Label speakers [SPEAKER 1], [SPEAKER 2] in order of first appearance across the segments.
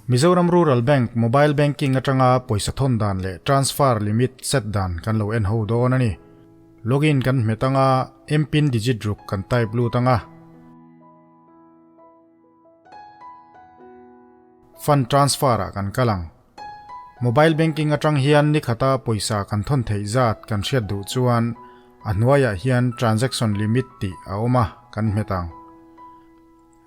[SPEAKER 1] Mizoram Rural Bank Mobile Banking atanga pawisa thawn dan leh transfer limit set dan kan lo en ho dawn a ni. Login kan hmet anga M-pin digit ruk kan type lut anga. Fund transfer ah kan kal ang. Mobile banking atang hian ni khata pawisa kan thawn theih zat kan hriat duh chuan a hnuaiah hian transaction limit tih a awm a, kan hmet ang.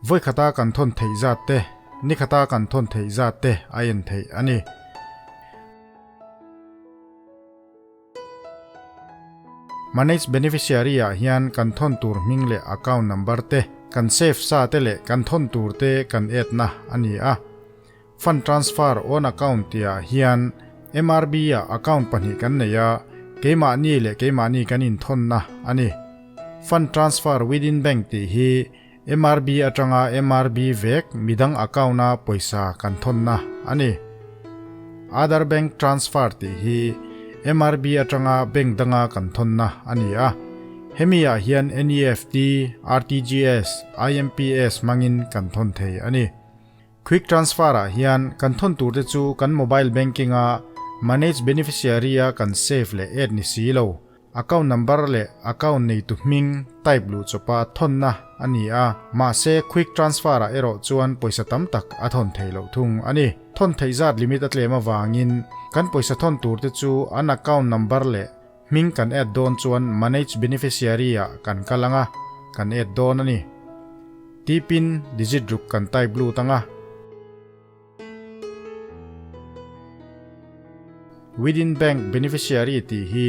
[SPEAKER 1] Vawi khata kan thawn theih zat te, ni khata kan thawn theih zat te a en theih a ni. Manage Beneficiary ah hian kan thawn tur hming leh account number te, kan save sa te leh kan thawn tur te kan add na a ni a. Fund transfer on account tih ah hian MRB ah account pahnih kan nei a, keimahni leh keimahni kan inthawn na a ni. Fund transfer within bank tih hi MRB atanga MRB vek midang account a pawisa kan thawn na a ni. Other bank transfer tih hi MRB atanga bank danga kan thawn na a ni a. Hemi ah hian NEFT, RTGS, IMPS hmangin kan thawn thei a ni. Quick transfer ah hian kan thawn tur te chu kan mobile banking a manage beneficiary a kan save leh add ni si lo. Account number leh account neitu hming type luh chawpa thawnna a ni a, mahse quick transfer ah erawh chuan pawisa tam tak a thawn thei loh thung a ni. Thawn theih zat limit a tlem avangin kan pawisa thawn tur te chu an account number leh hming kan add dawn chuan manage beneficiary ah kan kal ang a, kan add dawn a ni. Tipin digit ruk kan type lut ang a. Within Bank Beneficiary tih hi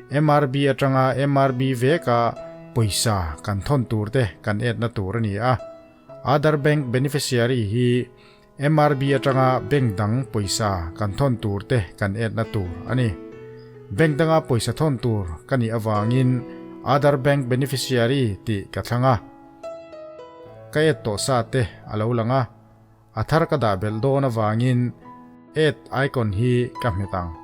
[SPEAKER 1] MRB atanga MRB veka pawisa kan thawn tur te kan add na tur a ni a. Other Bank Beneficiary hi MRB atanga bank dang pawisa kan thawn tur te kan add na tur a ni. Bank danga pawisa thawn tur ka nih avangin Other Bank Beneficiary tih ka thlang a. Ka add tawh sa te a lo lang a. A thar ka dah belh dawn avangin add icon hi ka hmet ang.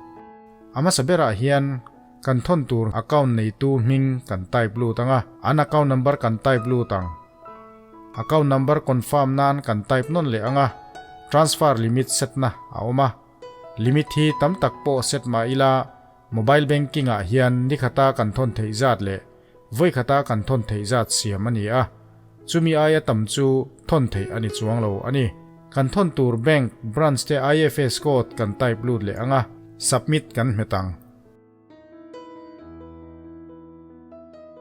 [SPEAKER 1] A hmasa berah hian kan thawn tur account neitu hming kan type lut ang a, an account number kan type lut ang. Account number confirm nan kan type nawn leh ang a, transfer limit set na a awm a. Limit hi tam tak pawh set mah ila mobile banking ah hian ni khata kan thawn theih zat leh Vawi khata kan thawn theih zat siam a ni a, chumi aia tam chu thawn theih a ni chuang lo a ni. Kan thawn tur bank branch te IFS code kan type lut leh ang a, submit kan hmet ang.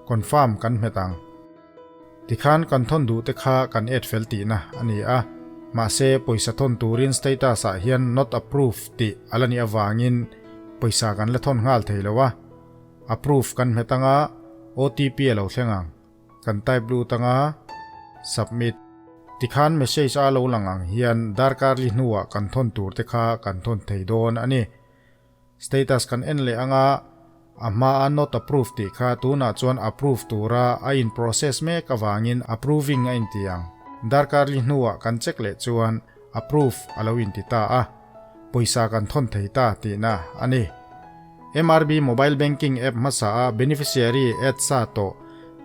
[SPEAKER 1] Confirm kan hmet ang. Tikhan kan thawn duh te kha kan add fel tihna a ni a, mahse pawisa thawn turin status ah hian not approved tih a la nih avangin pawisa kan la thawn nghal thei lo a. Approve kan hmet anga OTP a lo thleng ang. Kan type lut anga Submit. Tikhan message a lo lang ang hian darkar li hnuah kan thawn tur te kha kan thawn thei dawn a ni. Status kan en leh anga a hma a not approve tih kha tunah chuan approve tura a in process mek avangin approving a inti ang. Darkar li hnuah kan check leh chuan approve a lo inti ta a. Pawisa kan thawn thei ta tihna a ni. MRB Mobile Banking app hmasa a beneficiary add sa tawh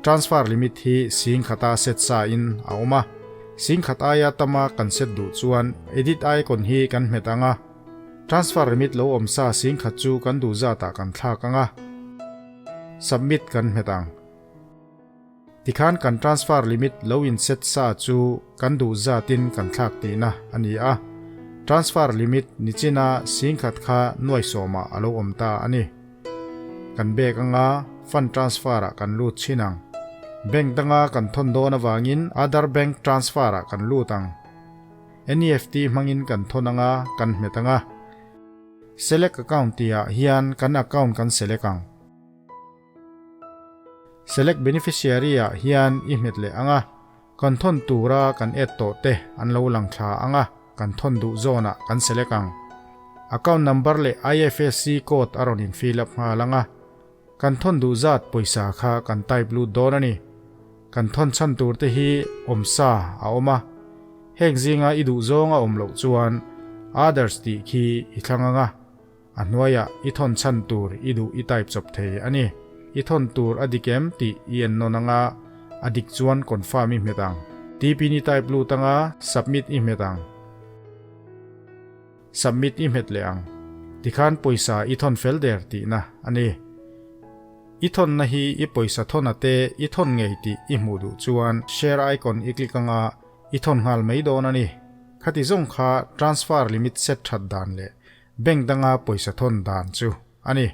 [SPEAKER 1] transfer limit hi sing khata set sa in a awm a. Sing khat aia tama kan set duh chuan edit icon hi kan hmet ang a, transfer limit lo awm sa sing khat chu kan duh zatah kan thlak ang a, submit kan hmet ang. Tikhan kan transfer limit lo in set sa chu kan duh zatin kan thlak tihna a ni a, transfer limit nichina singkhat kha nuai sawmah a lo awm ta a ni. Kan bag anga fund transfer ah kan lut chhin ang. Bank danga kan thawn dawn avangin other bank transfer ah kan lut ang. NEFT hmangin kan thawn anga kan hmet anga. Select account tihah hian kan account kan select ang. Select Beneficiary ah hian i hmet leh ang a, kan thawn tura kan add tawh te an lo lang thla ang a, kan thawn duh zawn ah kan select ang. Account number leh IFSC code a rawn in fill up nghal ang a, kan thawn duh zat pawisa kha kan type lut dawn a ni. Kan thawn chhan tur te hi awm sa a awm a, heng zinga i duh zawng a awm loh chuan Others tih khi i thlang ang a, A hnuaiah i thawn chhan tur i duh i type chawp thei a ni. I thawn tur a dik em tih i en nawn anga, a dik chuan confirm i hmet ang. TPin i type lut anga, submit i hmet ang. Submit i hmet leh ang. Tikhan pawisa i thawn fel der tihna a ni. I thawnna hi i pawisa thawn ate i thawn ngei tih i hmuh duh chuan share icon i click anga i thawn nghal mai dawn a ni. Khati zawng kha transfer limit set that dan leh bank danga pawisa thawn dan chu a ni.